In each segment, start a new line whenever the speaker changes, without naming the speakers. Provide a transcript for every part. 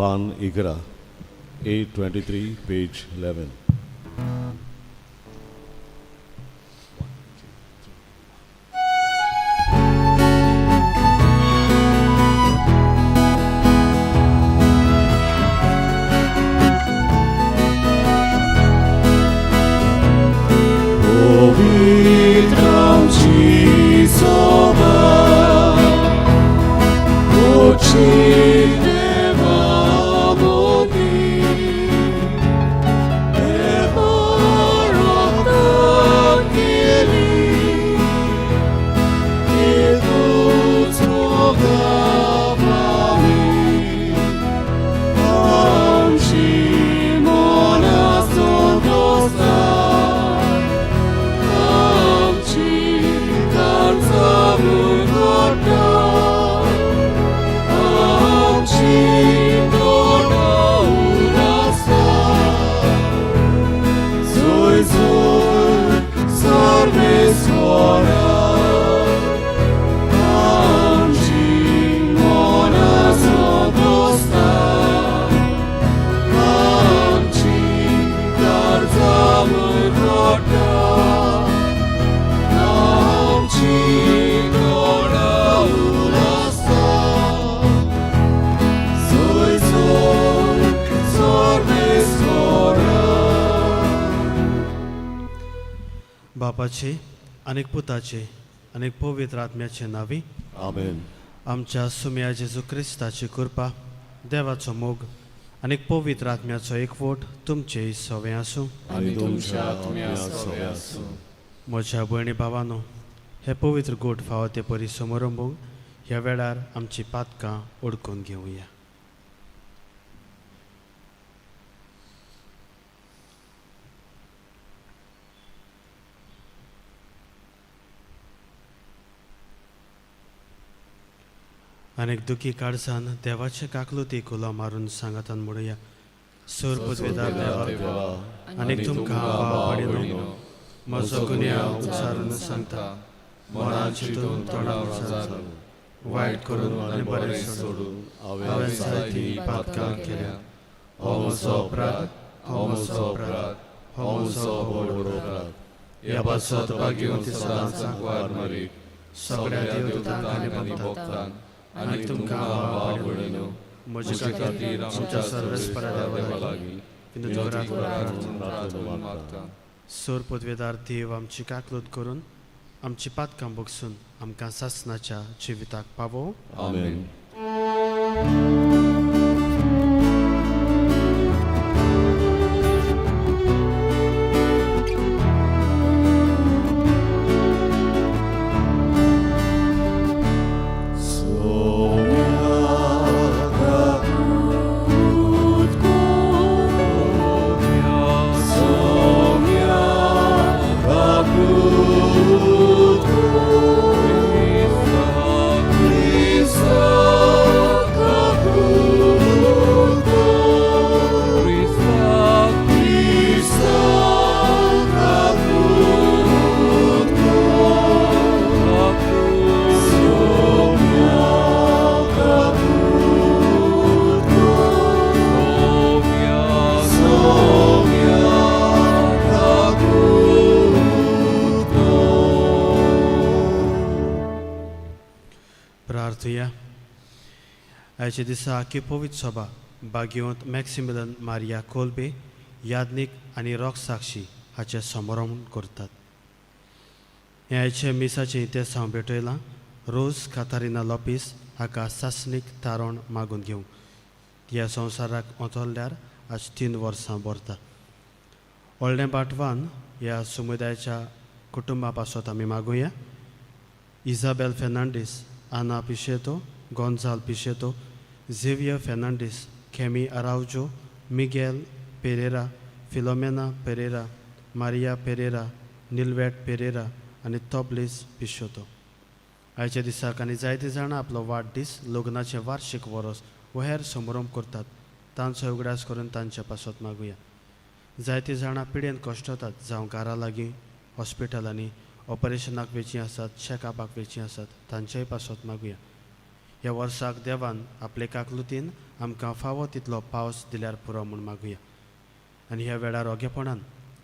पान 11, 823, page 11. Повітрям чи сова, очі нема води, нема ротакілі, ідуть рогавами, Амші монастир доста, Amci kartamı korka, Amci dona urasa, Zoy zoy sarvesvara, Amci monaso dosta, Amci kartamı korka, आमची कोणाउलासा, सोय सोय सर्वेस्वरा.
बापाचे आनी पुताचे आनी पवित्र आत्म्याचे नांवी.
आमेन.
आमच्या सुम्या जेजू क्रिस्ताची कृपा, देवाचो मोग आनी पवित्र आत्म्याचो एकवट तुमचे सवे आसूं.
आनी तुमच्या आत्म्या सवे आसूं.
म्हज्या भयणी भावानो, हे पवित्र गोट फावो ते परी समारंभूंक ह्या वेळार आमची पातकां ओडकून घेवया. आनीक दुखी काळजान देवाचे काकलुतीक उलो मारून सांगातान म्हणुया. सूर पुदवेदार देवा, आनीक तुमकां भाव भयणीनो, म्हजो गुन्यांव उच्चारून सांगता. मनान चिंतून, तोंडान उच्चारून, वायट करून आनी बरें सोडून हांवें जायतीं पातकां केल्या. हो म्हजो अपराध, हो म्हजो अपराध, हो म्हजो व्हड अपराध. ह्या पासत भाग्यवंत सदांच
सांकवार मरीक,
सगळ्या देवदूतांक आनी
आनी
भक्तांक
भक्तांक
आनी तुमकां
भाव
भाव
भयणीनो,
म्हजे
म्हजे
खातीर आमच्या सर्वेस्परा देवा
लागीं
विनोद करात.
प्रार्थना मागता.
सोर पदवेदार देव आमची काकलूत करून आमची पातकां बगसून आमकां सासनाच्या जिविताक पावो.
आमेन.
प्रार्थुया. आयच्या दिसा आखी पवित्र सभा बागियोंत मॅक्सिमिलन मारिया कोलबे याज्ञीक आनी रॉक साक्षी हाचें समारंभ करतात. हें आयचें मिसाचें इतिहास हांव भेटयलां. रोज कातारिना लोपीस हाका सासणीक तारण मागून घेवंक ह्या संवसाराक अंतरल्यार आज 3 वर्सां भरता. व्हडलें बाटवान ह्या समुदायाच्या कुटुंबा पासत आमी मागुया. इजाबेल फेर्नांडीस, आना पिशेतो, गोंजाल पिशेतो, झेवियर फेर्नांडीस, खेमी आरावजो, मिगेल पेरेरा, फिलोमेना पेरेरा, मारिया पेरेरा, निलवेट पेरेरा आनी तोबलीस पिशोतो. आयच्या दिसाक आनी जायते जाणां आपलो वाडदीस, लग्नाचें वार्शीक वरोस वो हेर समारंभ करतात. तांचो उगडास करून तांचे पासत मागुया. जायतीं जाणां पिडेन कश्टतात, जावं घरा लागीं हॉस्पिटलांनी ऑपरेशनाक वेचीं आसात, चॅकअपाक वेचीं आसात, तांचेय पासत मागुया. ह्या वर्साक देवान आपले काकलुतीन आमकां फावो तितलो पावस दिल्यार पुरो म्हूण मागुया. आनी ह्या वेळार ओगेपणान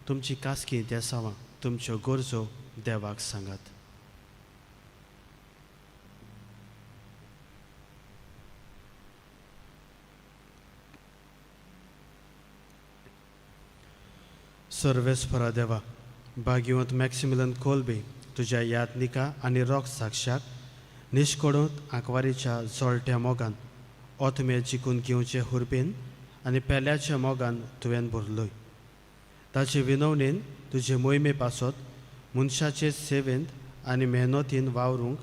तुमची कासकी देसावां, तुमच्यो गरजो देवाक सांगात. सर्वेस्परा देवा, भाग्यवंत मॅक्सिमिलन कोलबे तुज्या यादनिका आनी रोग साक्षाक निश्कडून आंकवारीच्या जळट्या मोगान ओतमे जिखून घेवचे हुर्बेन आनी पेल्याच्या मोगान तुवें भरलोय. ताचे विनवणेन तुजे मोहिमे पासत मनशाचे सेवेंत आनी मेहनतीन वावरूंक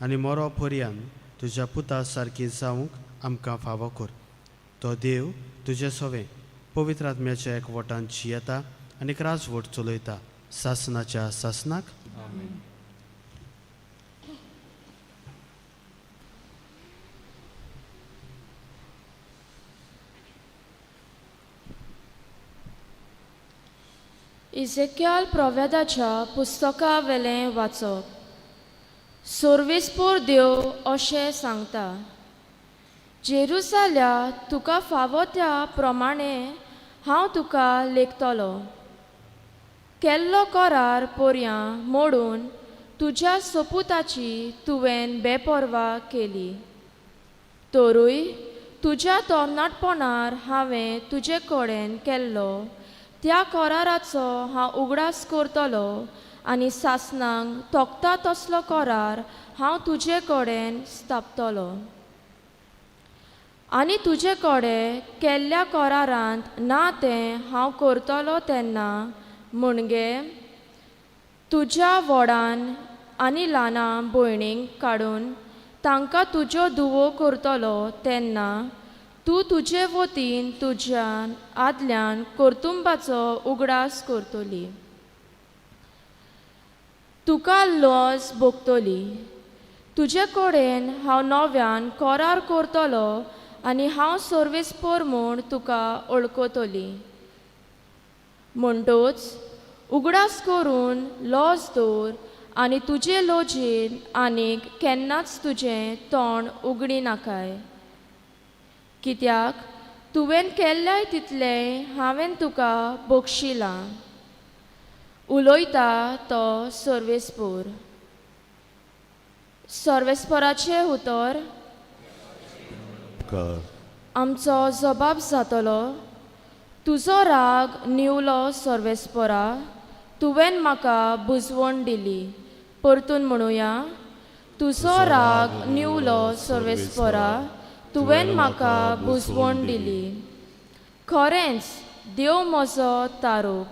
आनी मोरो पर्यान तुज्या पुता सारकी जावंक आमकां फावो कर. तो देव तुजे सवें पवित्र आत्म्याच्या एकवटान जियेता आनी राजवट चलयता सासनाच्या सासनाक.
आमेन.
इजेक्याल प्रोवेदाच्या पुस्तका वेलें वाचप. सोर्विसपूर देव अशें सांगता, जेरुजाल्या तुका फावो त्या प्रमाणे हांव तुका लेखतलो. केल्लो करार पोरयां मोडून तुज्या सोपुताची तुवें बेपर्वा केली, तरूय तुज्या तरणाटपणार हांवें तुजे कडेन केल्लो त्या कराराचो हांव उगडास करतलो आनी सासनांक तोखता तसलो करार हांव तुजे कडेन स्थापतलो. आनी तुजे कडेन केल्ल्या करारांत ना तें हांव करतलो तेन्ना म्हणगे तुज्या व्हडान आनी ल्हाना भयणींक काडून तांकां तुज्यो धुवो करतलो तेन्ना तूं तुजे वतीन तुज्या आदल्यान कर्तुंबाचो उगडास करतली. तुका लॉस भोगतली. तुजे कडेन हांव नव्यान करार करतलो आनी हांव सर्वेस्पोर म्हूण तुका वळखतली. म्हणटोच उगडास करून लॉस दवर आनी तुजे लॉजेन आनीक केन्नाच तुजें तोंड उगडी नाकाय, कित्याक तुवें केल्ल्याय तितलें हांवें तुका बक्षिलां. उलयता तो सर्वेस्पोर. सर्वेस्पोराचें उतर आमचो जबाब जातलो. तुजो राग निवलो सर्वेस्पोरा, तुवें म्हाका बुजवण दिली. परतून म्हणुया, तुजो राग निवलो सर्वेस्पोरा, तुवें म्हाका बुजवण दिली. खरेंच देव म्हजो तारूक,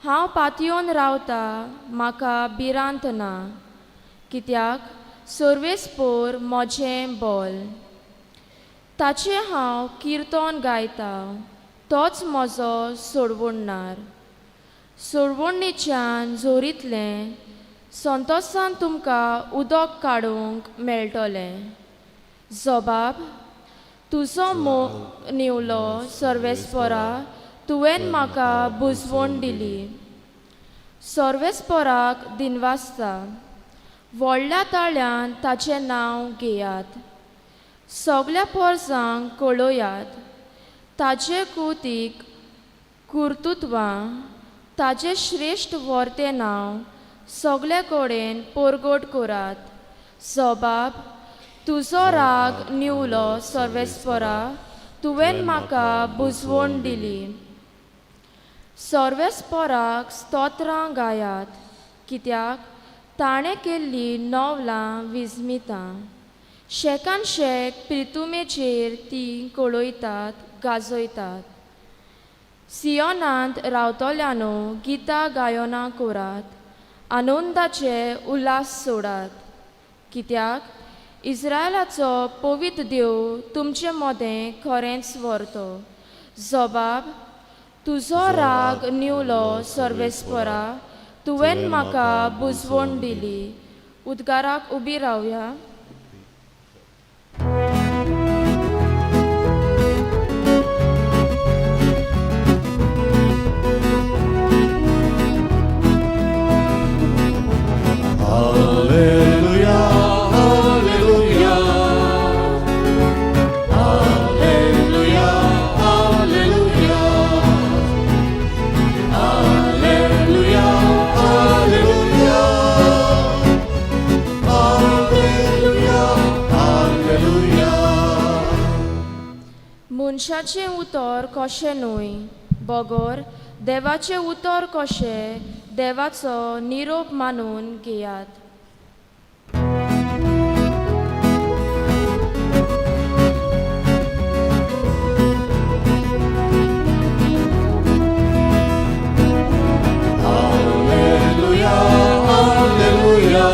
हांव पातयेवन रावता, म्हाका भिरांत ना, कित्याक सर्वेस्पोर म्हजें बोल. ताचें हांव किर्तन गायता, तोच म्हजो सोडवणणार. सोडवणीच्यान जोरीतलें संतोसान तुमकां उदक काडूंक मेळटलें. जबाब तुजो मोग निवलो सर्वेस्पोरा, तुवें म्हाका बुजवण दिली. सर्वेस्पोराक दिनवासता, व्हडल्या ताळ्यान ताचें नांव घेयात, सगल्या पोरसांक कळयात ताचे कुतीक कुर्तुत्वां, ताचें श्रेश्ठ वर्तें नांव सगले कडेन परगट करात. जबाब तुजो राग निवलो सर्वेस्पोरा, तुवें म्हाका बुजवण दिली. सर्वेस्पोराक स्तोत्रां गायात, कित्याक ताणें केल्लीं नवलां विजमितां. शेकान शेक प्रितुमेचेर तीं कळयतात गाजयतात. सियोनांत रावतल्यानो गितां गायनां करात, आनंदाचे उल्हास सोडात, कित्याक इस्रायलाचो पवित्र देव तुमचे मदें खरेंच व्हरतो. जबाब तुजो राग निवलो सर्वेस्पोरा, तुवें म्हाका बुजवण दिली. उद्गाराक उबी रावया.
Alleluia, alleluia.
मनशाचें उतर कशें न्हय बगर देवाचें उतर कशें देवाचो निरोप मानून घेयात.
Alleluia, Alleluia,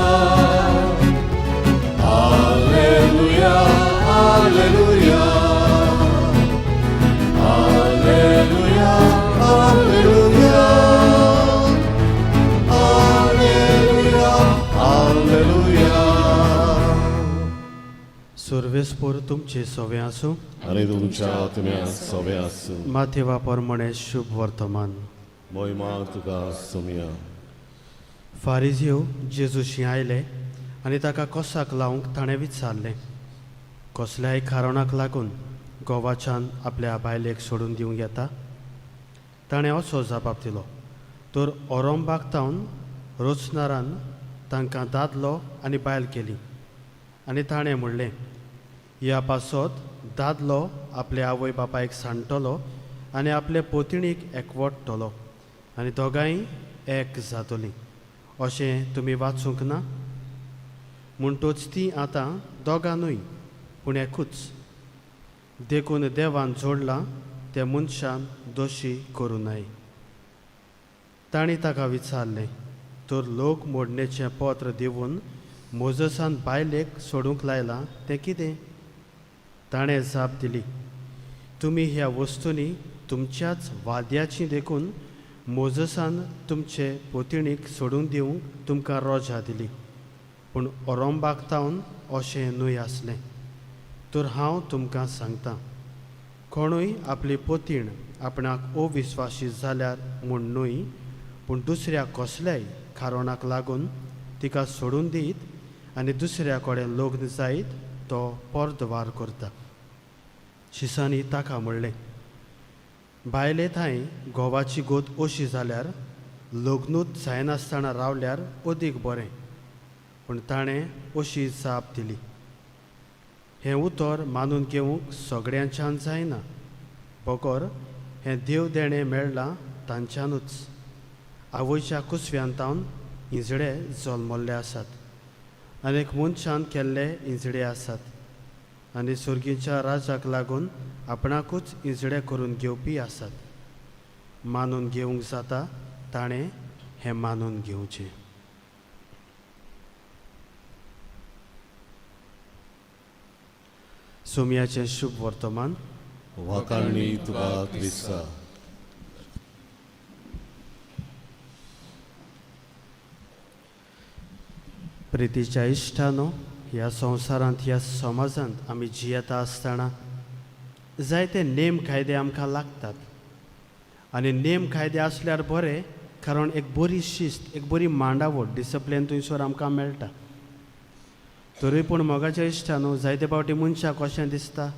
Alleluia, Alleluia, Alleluia, Alleluia, Alleluia, Alleluia.
सर्वेस्पोर तुमचे सवे आसूं.
आनी तुमच्या आत्म्या सवे आसूं.
माथेवा प्रमाणे शुभ वर्तमान.
मोहिमा तुका सोमया.
फारिजीव जेजूशी आयले आनी ताका कोसाक लावंक ताणें विचारलें, कसल्याय कारणाक लागून गोवाच्यान आपल्या बायलेक सोडून दिवंक येता? ताणें असो जबाब दिलो, तर ओरोंबाक तावन रोचनारान तांकां दादलो आनी बायल केली आनी ताणें म्हणलें, ह्या पासत दादलो आपल्या आवय बापायक सांडटलो आनी आपले पोतिणीक एकवटतलो आनी दोगांय एक जातलीं. अशें तुमी वाचूंक ना? म्हणटूच ती आतां दोगां न्हय पूण एकूच. देखून देवान जोडलां तें मनशान दोशी करूं नये. तांणी ताका विचारलें, तर लोक मोडणेचें पत्र दिवन मोजसान बायलेक सोडूंक लायलां तें कितें? ताणें जाप दिली, तुमी ह्या वस्तूंनी तुमच्याच वाद्याची देखून मोजसान तुमचे पोतिणीक सोडून दिवंक तुमकां रोजा दिली, पूण ओरोंबाक तावन अशें न्हय आसलें. तर हांव तुमकां सांगतां, कोणूय आपली पोतीण आपणाक अविस्वासी जाल्यार म्हूण न्हय पूण दुसऱ्या कसल्याय कारणाक लागून तिका सोडून दीत आनी दुसऱ्या कडेन लग्न जायत तो परदवार करता. शिसांनी ताका म्हणलें, बायले थंय घोवाची गोत अशी जाल्यार लग्नूच जायनासतना रावल्यार अदीक बरें. पूण ताणें अशी जाप दिली, हें उतर मानून घेवंक सगळ्यांच्यान जायना, बगर हें देव देणें मेळ्ळां तांच्यानूच. आवयच्या कुसव्यान तावन इंजळे जल्मल्ले आसात, आनी मनशान केल्ले इंजळे आसात आनी सुर्गीच्या राजाक लागून आपणाकूच इंजळे करून घेवपी आसात. मानून घेवंक जाता ताणें हें मानून घेवचें. सोमयाचें शुभ वर्तमान.
वाखाणणी तुका क्रिस्ता.
प्रितीच्या इश्टानो, ह्या संवसारांत ह्या समाजांत आमी जियेता आसतना जायते नेम कायदे आमकां लागतात आनी नेम कायदे आसल्यार बरें, कारण एक बरी शिस्त, एक बरी मांडावळ, डिसिप्लीन थंयसर आमकां मेळटा. तरी पूण मोगाच्या इश्टानो, जायते फावटी मनशाक कशें दिसता,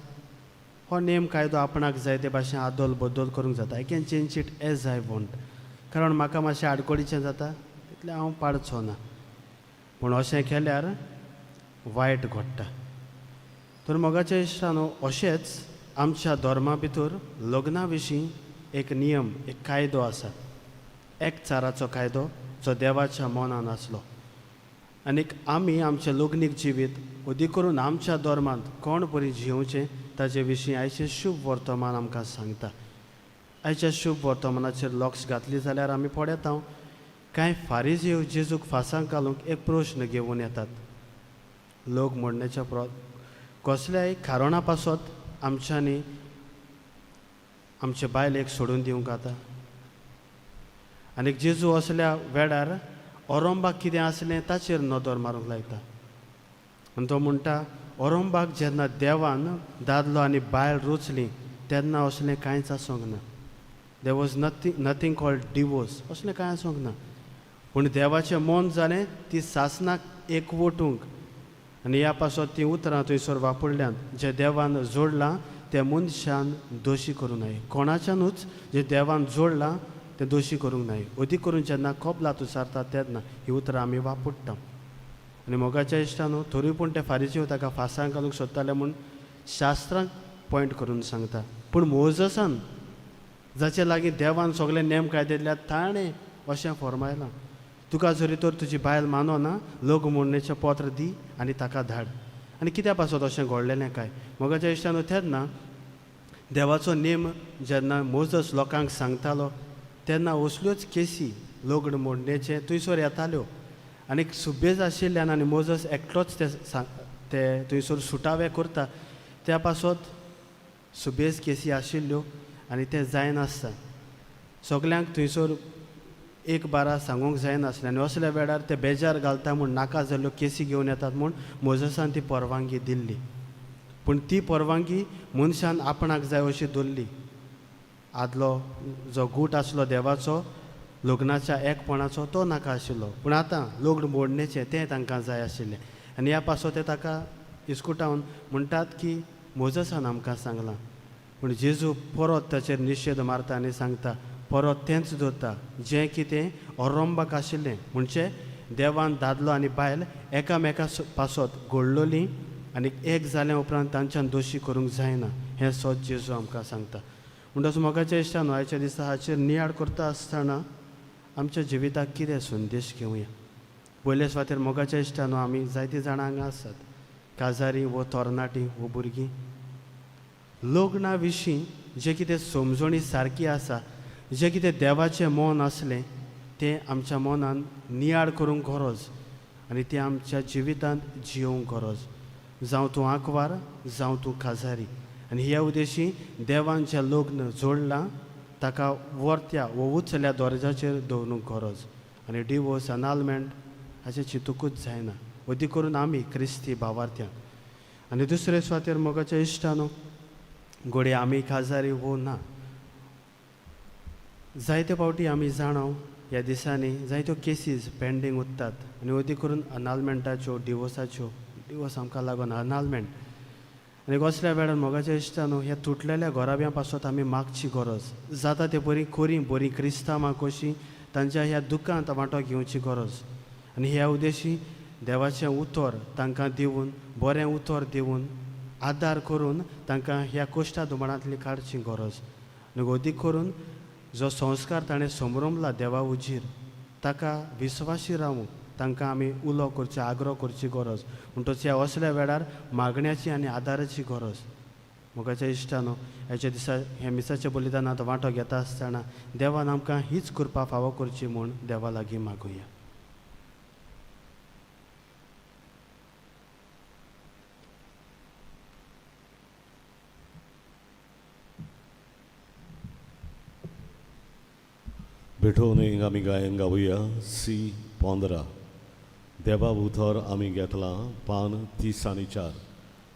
हो नेम कायदो आपणाक जाय ते भाशेन आदोल बदल करूंक जाता. I can change it as I want, कारण म्हाका मातशें आडकोडीचें जाता तितलें हांव पाडचो ना. पूण अशें केल्यार वायट घडटा. तर मोगाच्या इश्टानो, अशेंच आमच्या धर्मा भितर लग्ना विशीं एक नियम, एक कायदो आसा, एक चाराचो कायदो जो देवाच्या मनान आसलो. आनीक आमी आमचें लग्नीक जिवीत अदीक करून आमच्या धर्मांत कोण बरी जियोवचें ताजे विशीं आयचें शुभ वर्तमान आमकां सांगता. आयच्या शुभ वर्तमानाचेर लक्ष घातली जाल्यार आमी पळयता कांय फारीजीव जेजूक फासांक घालूंक एक प्रश्न घेवन येतात. लोक म्हणण्याच्या कसल्याय कारणा पासत आमच्यांनी आमचे बायलेक सोडून दिवंक जाता? आनीक जेजू असल्या वेळार ओरोंबाक कितें आसलें ताचेर नदर मारूंक लायता आनी तो म्हणटा, ओरोंबाक जेन्ना देवान दादलो आनी बायल रोचली तेन्ना असलें कांयच आसूंक ना. There was nothing called divorce, असलें कांय आसूंक ना. पूण देवाचें मन जालें ती सासणाक एकवटूंक आनी ह्या पासत तीं उतरां थंयसर वापरल्यांत, जें देवान जोडलां तें मनशान दोशी करूं नये. कोणाच्यानूच जें देवान जोडलां तें दोशी करूंक नये. अदीक करून जेन्ना कबलात उचारतात तेन्ना हीं उतरां आमी वापरता. आनी मोगाच्या इश्टानो, तरी पूण ते फारीजीव ताका फासांक घालूंक सोदताले म्हूण शास्त्रांक पॉयंट करून सांगता. पूण मोजसान जाचे लागीं देवान सगळे नेम कायदे दिल्यात ताणें अशें फॉर्मायलां, तुका जरी तर तुजी बायल मानना लग्न मोडणेचें पत्र दी आनी ताका धाड. आनी कित्या पासत अशें घडलेलें काय मोगाच्या इश्टान, तेन्ना देवाचो नेम जेन्ना मोजस लोकांक सांगतालो तेन्ना असल्योच केसी लग्न मोडणेचें थंयसर येताल्यो आनी सुबेज आशिल्ल्यान आनी मोजस एकटोच ते ते थंयसर सुटावे करता त्या पासत सुबेज केसी आशिल्ल्यो आनी तें जायनासता. सगल्यांक थंयसर एक बारा सांगूंक जायनासलें आनी असल्या वेळार ते बेजार घालता म्हूण नाका जाल्ल्यो केसी घेवन येतात म्हूण मोजसान ती परवानगी दिल्ली. पूण ती परवानगी मनशान आपणाक जाय अशी दवरली. आदलो जो गूट आसलो देवाचो लग्नाच्या एकपणाचो तो नाका आशिल्लो, पूण आतां लग्न मोडणेचें तें तांकां जाय आशिल्लें. आनी ह्या पासत ते ताका इस्कुटावन म्हणटात की मोजसान आमकां सांगलां. पूण जेजू परत ताचेर निशेध मारता आनी सांगता परत तेंच दवरता जें कितें अरंबाक आशिल्लें, म्हणजे देवान दादलो आनी बायल एकामेका पासत घडलोलीं आनी एक जाल्या उपरांत तांच्यान दोशी करूंक जायना हें सत जेजू आमकां सांगता. म्हणटच मोगाच्या इश्टान आयच्या दिसा हाचेर नियाळ करता आसतना आमच्या जिविताक कितें संदेश घेवया. पयले सुवातेर मोगाच्या इश्टान आमी जायतीं जाणां हांगा आसात, काजारी वो तरणाटीं वो भुरगीं. लग्ना विशीं जें कितें समजणी सारकी आसा, जें कितें देवाचें मन आसलें तें आमच्या मनान नियाळ करूंक गरज आनी तें आमच्या जिवितांत जियोवंक गरज. जावं तूं आंकवार जावं तूं काजारी. आनी ह्या उद्देशी देवान जें लग्न जोडलां ताका वरत्या वो उचल्या दर्जाचेर दवरूंक गरज आनी डिवोर्स अनालमेंट हाचें चिंतुकूच जायना, अदीक करून आमी क्रिस्ती भावार्थ्यांक. आनी दुसरे सुवातेर मोगाच्या इश्टानो, घडये आमी काजारी वो ना, जायते फावटी आमी जाणाव ह्या दिसांनी जायत्यो केसीस पेंडींग उरतात आनी अदीक करून अनालमेंटाच्यो, डिवोर्साच्यो. डिवोर्स आमकां लागून अनालमेंट. आनी कसल्या वेळार मोगाच्या इश्टानो ह्या तुटलेल्या घराब्यां पासत आमी मागची गरज, जाता ते बरीं खरीं बरीं क्रिस्तांवां कशीं तांच्या ह्या दुख्खांत वांटो घेवची गरज. आनी ह्या उद्देशी देवाचें उतर तांकां दिवन, बरें उतर दिवन आदार करून तांकां ह्या कोश्टा दुमाणांतली काडची गरज. आनी अदीक करून जो संस्कार ताणें समरमला देवा उजीर ताका विस्वाशी रावूंक तांकां आमी उलो करची, आग्रो करची गरज. म्हणटच ह्या असल्या वेळार मागण्याची आनी आदाराची गरज. मोगाच्या इश्टानो, ह्याच्या दिसा ह्या मिसाच्या बलिदानांत वांटो घेता आसतना देवान आमकां हीच कृपा फावो करची म्हूण देवा लागीं मागुया.
भेटोवणी आमी गायन गावया सी 15 देवा उतर आमी घेतलां पान 30 आनी 4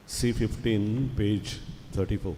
सी 15 पेज 34.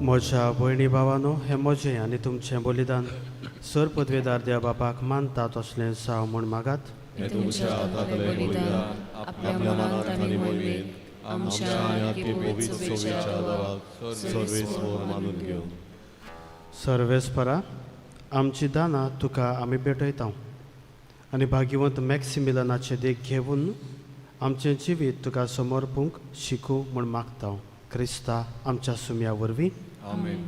म्हज्या भयणी भावानो, हें म्हजें आनी तुमचें बलिदान सर पदवेदार देव बापाक मानता तसलें जावं म्हूण मागात.
हें तुमच्या हातांतलें बलिदान आपल्या मनांत आनी मोहिमेंत आमच्या आनी पवित्र सभेच्या देवाक सर्वेस्पर मानून घेवन.
सर्वेस्परा, आमची दानां तुका आमी भेटयता आनी भाग्यवंत मॅक्सिमिलनाचे देख घेवन आमचें जिवीत तुका समर्पूंक शिकूं म्हूण मागता, क्रिस्ता आमच्या सुम्या वरवीं.
आमेन.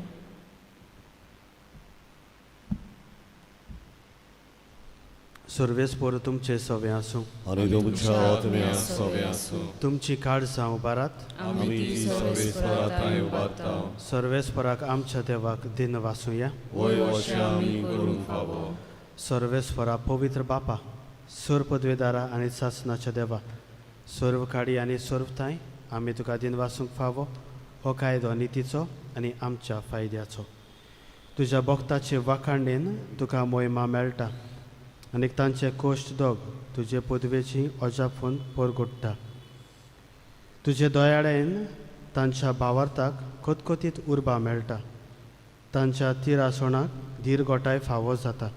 सर्वेस्पर तुमचें सवें आसूं.
आनी तुमच्या आत्म्या सवें आसूं.
तुमची काळजां उबारात.
आमी ती सर्वेस्परा थंय उबारता.
सर्वेस्पराक आमच्या देवाक दिन वासुया.
वय अशें आमी करूंक फावो.
सर्वेस्परा, पवित्र बापा, सर्व पदवेदारा आनी सासनाच्या देवा, सर्व काडी आनी सर्व थांय आमी तुका दिन वासूंक फावो हो कायदो नितीचो आनी आमच्या फायद्याचो. तुज्या भक्ताचे वाखाणेन तुका मोहिमा मेळटा आनी तांचे कोश्ट दोग तुजे पदवेची अजापून परगुट्टा. तुजे दयाळेन तांच्या भावार्थाक खतखतीत उर्बा मेळटा, तांच्या तिरासणाक धीर गोठाय फावो जाता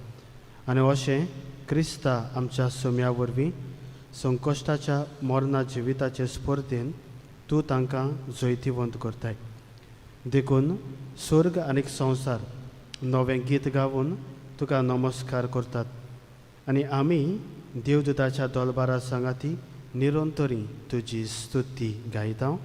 आनी अशें क्रिस्ता आमच्या सुम्या वरवीं संकश्टाच्या मरणा जिविताचे स्पर्धेन तूं तांकां जैतिवंत करताय. देखून स्वर्ग आनी संवसार नवें गीत गावन तुका नमस्कार करतात आनी आमी देवदूताच्या दोलबारा सांगाती निरंतरी तुजी स्तुती गायता.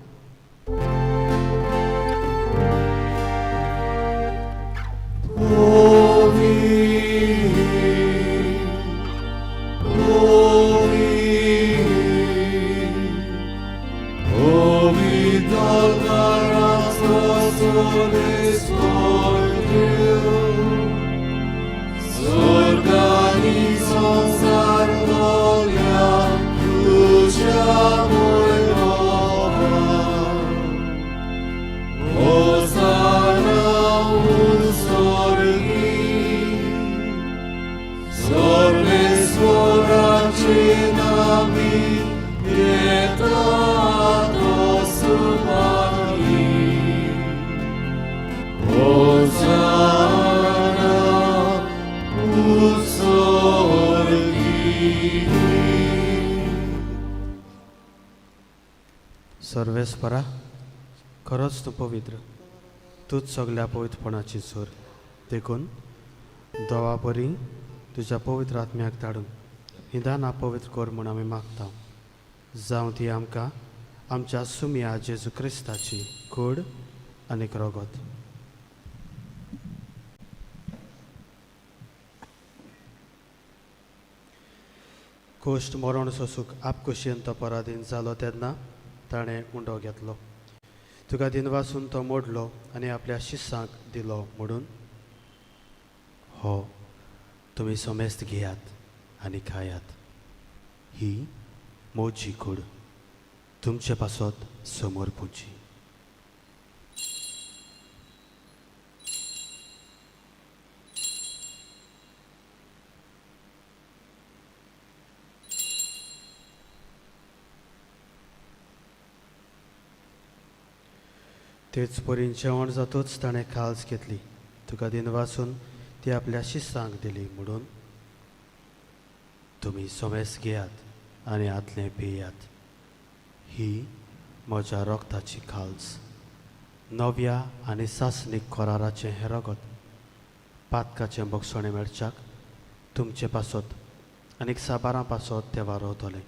सर्वेस्परा, खरोच तूं पवित्र, तूंच सगल्या पवित्रपणाची सूर. देखून देवा बरी तुज्या पवित्र आत्म्याक धाडून ही दानां पवित्र कर म्हूण आमी मागता. जावं ती आमकां आमच्या सुमया जेजू क्रिस्ताची कूड आनी रगत. कोश्ट मरण सोसूक आपकुशीन तो पराधीन जालो तेन्ना ताणें उंडो घेतलो, तुका दिनवासून तो मोडलो आनी आपल्या शिसांक दिलो म्हणून, हो तुमी समेस्त घेयात आनी खायात, ही म्हजी कूड तुमचे पासत समर्पुची. तेच परीन जेवण जातूच ताणें खाल्स घेतली, तुका दिनवासून ती आपल्या शिसांक दिली म्हणून, तुमी समेस घेयात आनी आतलें पियात, ही म्हज्या रगताची खाल्स, नव्या आनी सासणीक कराराचें हें रगत, पातकाचें बक्षणें मेळच्याक तुमचे पासत आनी साबारां पासत देवा रोवतलें.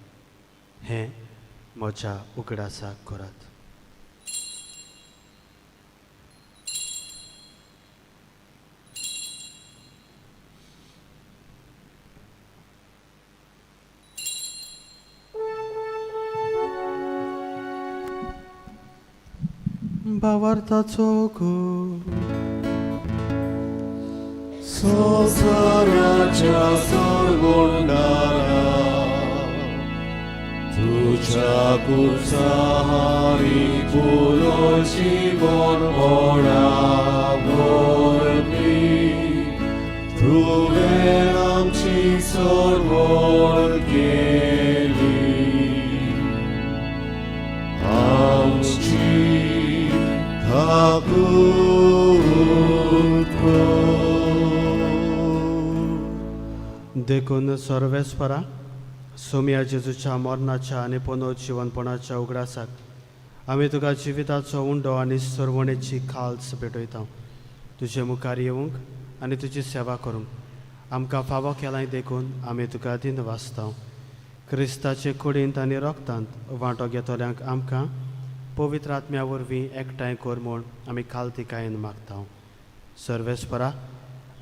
हें म्हज्या उगडासाक करात. भावार्थाचो गूण
संवसाराच्या सरगोंडारा तुझ्या कुर्साहारी पुरोशी मोडा भरपी तुवें आमची सरवण केली आमची धाकूत कर.
देखून सर्वेस्परा, सोमया जेजूच्या मरणाच्या आनी पुनर्जिवनपणाच्या उगडासाक आमी तुका जिविताचो उंडो आनी सरवणेची खाल्स भेटयता. तुजे मुखार येवंक आनी तुजी सेवा करूंक आमकां फावो केलाय देखून आमी तुका दिन वाचता. क्रिस्ताचे कुडींत आनी रोगतांत वांटो घेतल्यांक आमकां पवित्र आत्म्या वरवीं एकठांय कर म्हूण आमी खालतिकायेन मागता. सर्वेस्परा,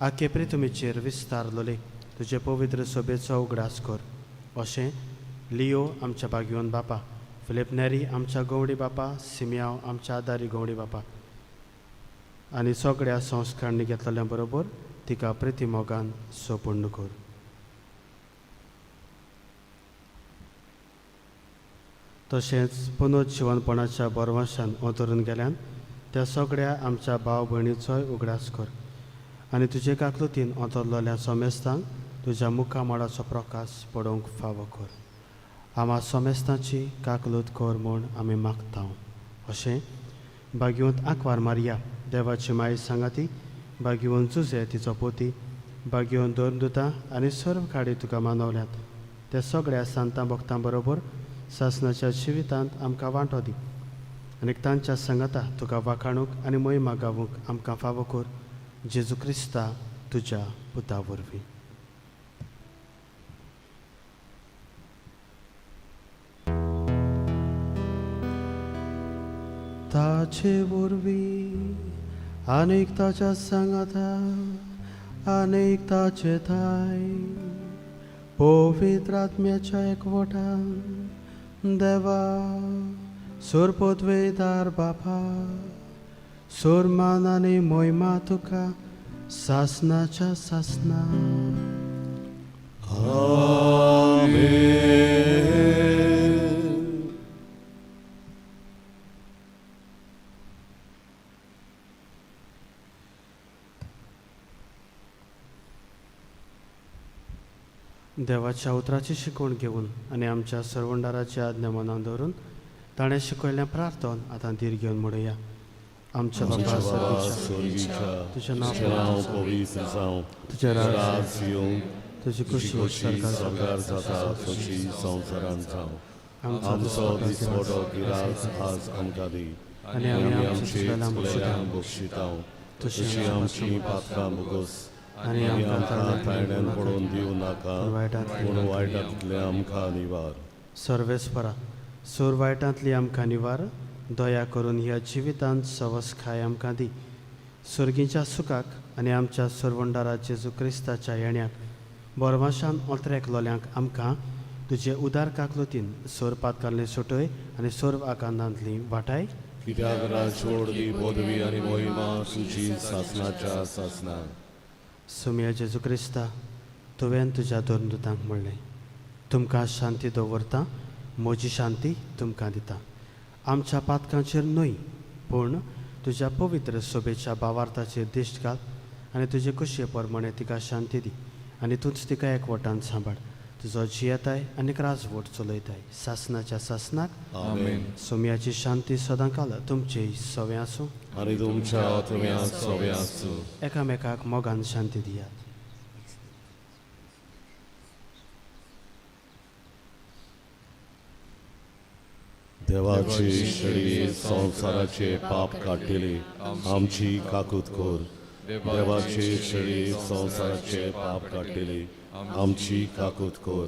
आखे प्रितुमीचेर विस्तारलोले तुजे पवित्र सोबेचो उगडास कर. अशें लियो आमच्या बागयोन बापा, फिलीप नेरी आमच्या गवडी बापा, सिमियांव आमच्या आदारी गवडी बापा आनी सगळ्या संस्कारणी घेतलेल्या बरोबर तिका प्रिती मोगान सोपूर्ण कर. तशेंच पुनर्जिवनपणाच्या बरवाशान अंतरून गेल्यान त्या सगळ्या आमच्या भाव भयणीचोय उगडास कर आनी तुजे काकलुतीन अंतरलेल्या समेस्तांक तुज्या मुखामळाचो प्रकाश पडोवंक फावो कर. आमा समेस्तांची काकलूत कर म्हूण आमी मागता. अशें बागेवंत आंकवार मारिया देवाची माई सांगाती, बागेवन जुजे तिचो पोती, बागेवन दोन दुतां आनी सर्व खाडी तुका मानवल्यात त्या सगळ्या सांतां भक्तां बरोबर सासनाच्या जिवितांत आमकां वांटो दी आनी तांच्या सांगाता तुका वाखाणूंक आनी मोहिमा गावूंक आमकां फावो कर, जेजू क्रिस्ता तुज्या पुता वरवीं. ताचे वरवीं आनीक ताच्या सांगाता आनीक ताचे थाय पवित्र आत्म्याच्या एकवटान देवा सोरपोतवेदार बापा, सोरमान आनी मोहिमा तुका सासनाच्या सासना.
आमेन.
देवाच्या उतराची शिकवण घेवन आनी आमच्या सरवंडाराची आज्ञा मनान दवरून ताणें शिकयल्लें प्रार्थन आतां धीर घेवन म्हणुया. आमच्या बाबा
आमच्या बाबा
सर्गीच्या,
स्वर्गीच्या,
तुजें नांव
तुजें नांव पवित्र जावं,
तुजें
तुजें
राज
राज येवं,
तुजी
तुजी
खुशी
खोशी
सरकार
सरकार जाता तशी संवसारांत जावं.
आमचो
आमचो
दिसपट्टो
दिसवडो गिरास आज आमकां दी
आनी आमी
आमी
आमच्या
आमची
चुकलेल्यांक
चुकलेल्यांक बक्षितांव
तशी
तशी आमची पातकां भोगोस
आनी
आनी
आमकां
आमकां ताळण्यान पडोवन दिवं नाका,
पूण वायटांतली
पूण वायटांतलें आमकां निवार.
सर्वेस्परा, सोर वायटांतली आमकां निवार. दया करून ह्या जिवितांत सवसखाय आमकां दी. सर्गीच्या सुखाक आनी आमच्या सरवंडारा जेजू क्रिस्ताच्या येण्याक बोरवाशान ओंत्रेक लोल्यांक आमकां तुजे उदार काकलुतीन सोर पातकांतली सुटय आनी सोर आकांतांतली वाटाय.
कित्याक राजवड दी पदवी आनी मोहिमा तुजी सासनाच्या सासना.
सुमिया जेजू क्रिस्ता, तुवें तुज्या दोन दुतांक म्हणलें, तुमकां शांती दवरता, म्हजी शांती तुमकां दिता. आमच्या पातकांचेर न्हय पूण तुज्या पवित्र सोबेच्या भावार्थाचेर दिश्ट घाल आनी तुजे कुशे प्रमाणे तिका शांती दी आनी तूंच तिका एकवटान सांबाळ. तुजो जियेताय आनी राजवट चलयताय सासनाच्या सासनाक.
आमेन.
सोम्याची शांती सदांकाल तुमचे सवें आसूं
आनी तुमच्या आत्म्या सवें आसूं.
एकामेकाक मोगान शांती दियात.
देवाची शेळी संवसाराचे पाप काडटली, आमची काकूत कर. देवाची शेळी संवसाराचे पाप काडटली, आमची काकूत कर.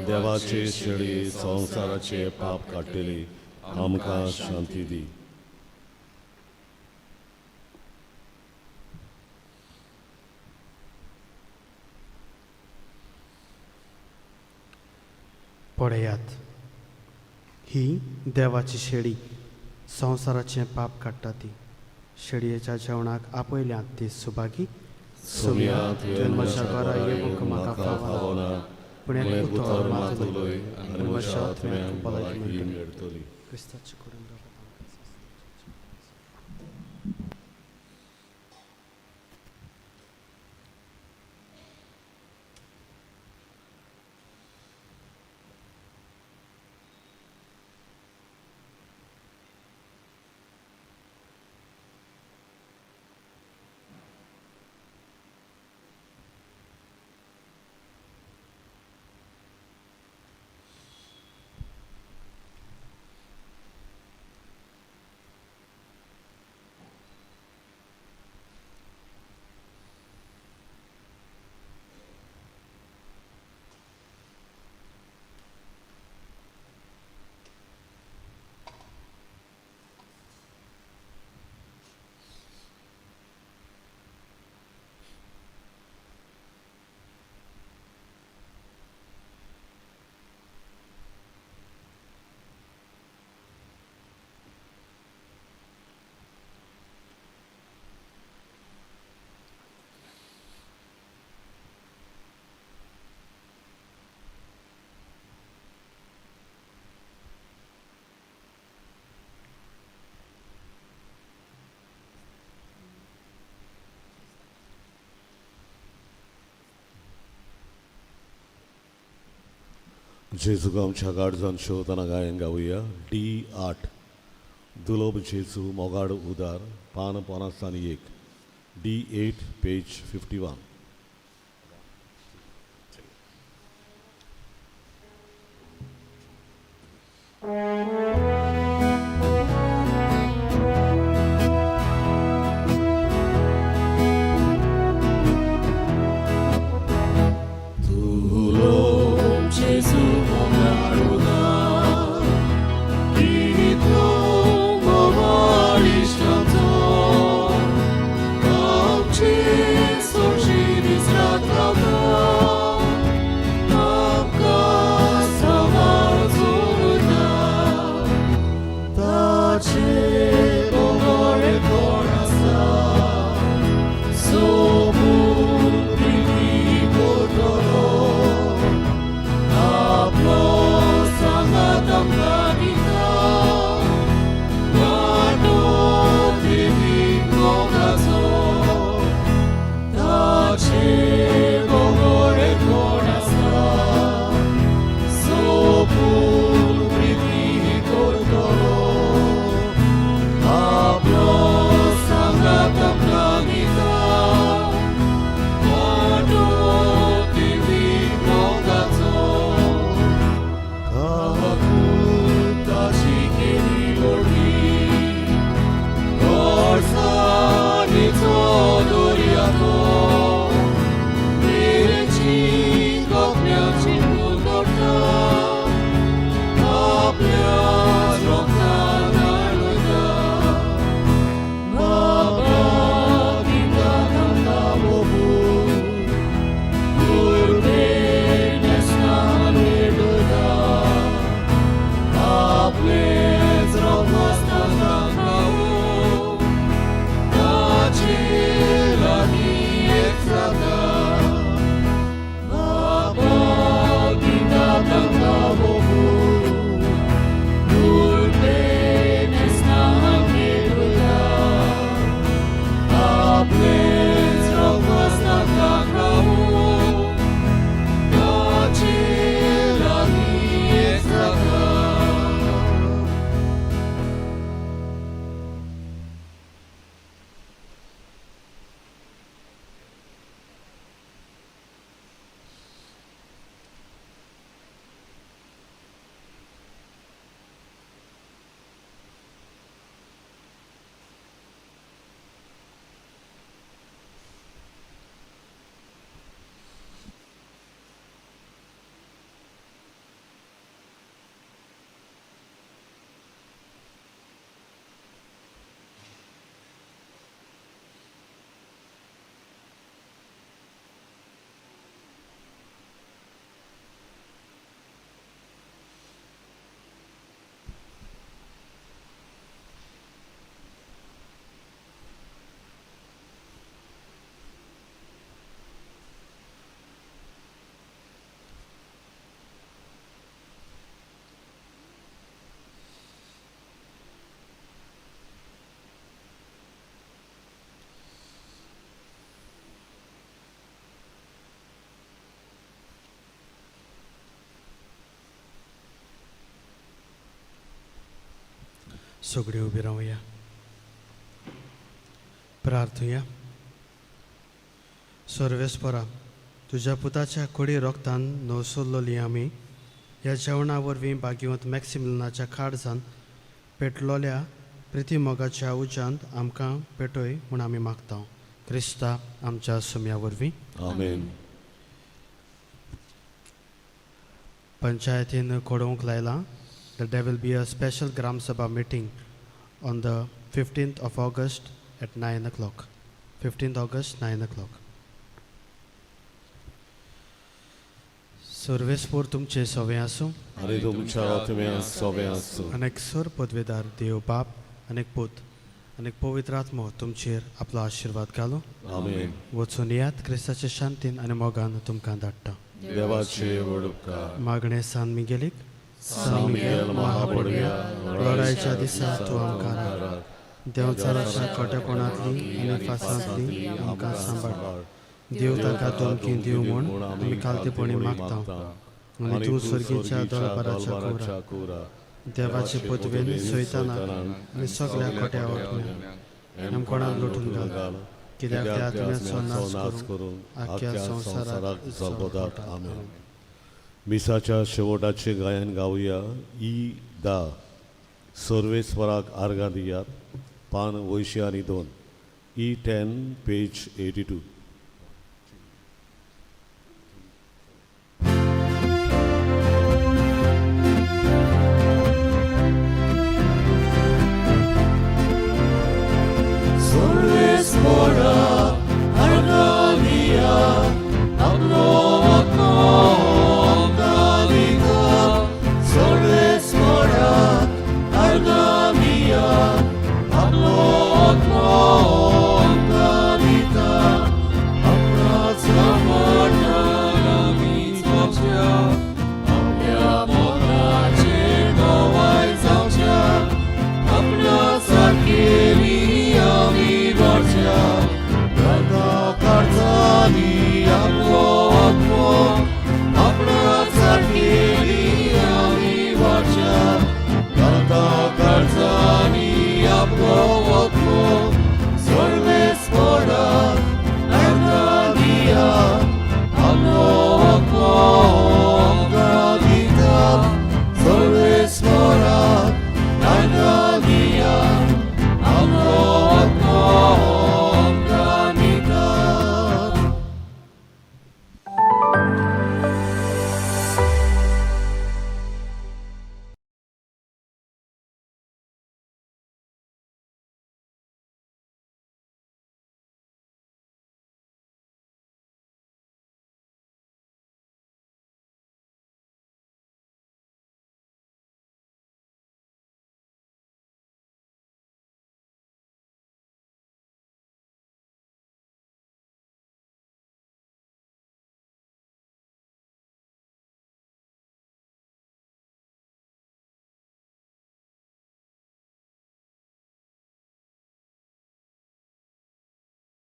देवाची शेळी संवसाराचे पाप काडटली, आमकां शांती दी.
पळयात, ही देवाची शेळी, संवसाराचें पाप काडटा ती. शेळयेच्या जेवणाक आपयल्यांत ती सुभागी.
सोम्या, तुवें
म्हज्या
म्हज्या
घरा
घरा
येवंक
येवंक
म्हाका
म्हाका
फावना,
फावना,
पूण
पूण
एक
एक
उतर
उतर
मात
मात
उलय
उलय
आनी
आनी
म्हज्या
म्हज्या
आत्म्याक
आत्म्याक
भलायकी
भलायकी
मेळटली.
मेळटली.
क्रिस्ताचे कुडीन रगत आमकां.
जेजूक आमच्या गाडजान शेवतना गायन गावया डी 8 दुलोब जेजू मोगाड उदार पान 51 डी 8 पेज 51.
सगळी उबी रावया, प्रार्थुया. सर्वेस्परा, तुज्या पुताच्या कोडी रोगतान नवसरलोली आमी ह्या जेवणा वरवीं भाग्यवंत मॅक्सिमिलनाच्या खाडजान पेटलोल्या प्रितीमोगाच्या उज्यांत आमकां पेटय म्हूण आमी मागता, क्रिस्ता आमच्या सुम्या वरवीं.
आमेन.
पंचायतीन कोडोवंक लायलां that there will be a special Gram Sabha meeting on the 15th of August at 9 o'clock. 15th August, 9 o'clock. सर्वेस्पोर तुमचे सवे आसूं
आनी तुमच्या आत्म्या सोबे आसूं.
अनेक सर पदवेदार देव बाप, अनेक पूत, अनेक पवित्र आत्मो तुमचेर आपलो आशिर्वाद घालूं.
आमेन.
वचून येयात, क्रिस्ताचे शांतीन आनी मोगान तुमकां धाडटा.
देवाचे व्हड उपकार.
मागणें सान मिगेलीक.
सान मिगेल महापडव्या,
लढायच्या दिसा तूं आमकां राख. देंवचाराच्या कोट्याकोणांतली आनी फासांतली आमकां सांबाळ. देव ताका धमकी दिवं म्हूण आमी खालतेपणी मागता. आनी तूं सर्गीच्या दरबाराच्या कुरा
कुरा
देवाचे पदवेन सैतानाक आनी सगळ्या खोट्या आत्म्यांक आमकोणाक लोटून घाल कित्याक त्या आत्म्याचो नाश करून आख्या संवसाराक
जळबोदात. आमेन. मिसाच्या शेवटाचे गायन गावया ई दा सर्वेस्वराक आर्गां दियात, पान 82, E 10, page 82.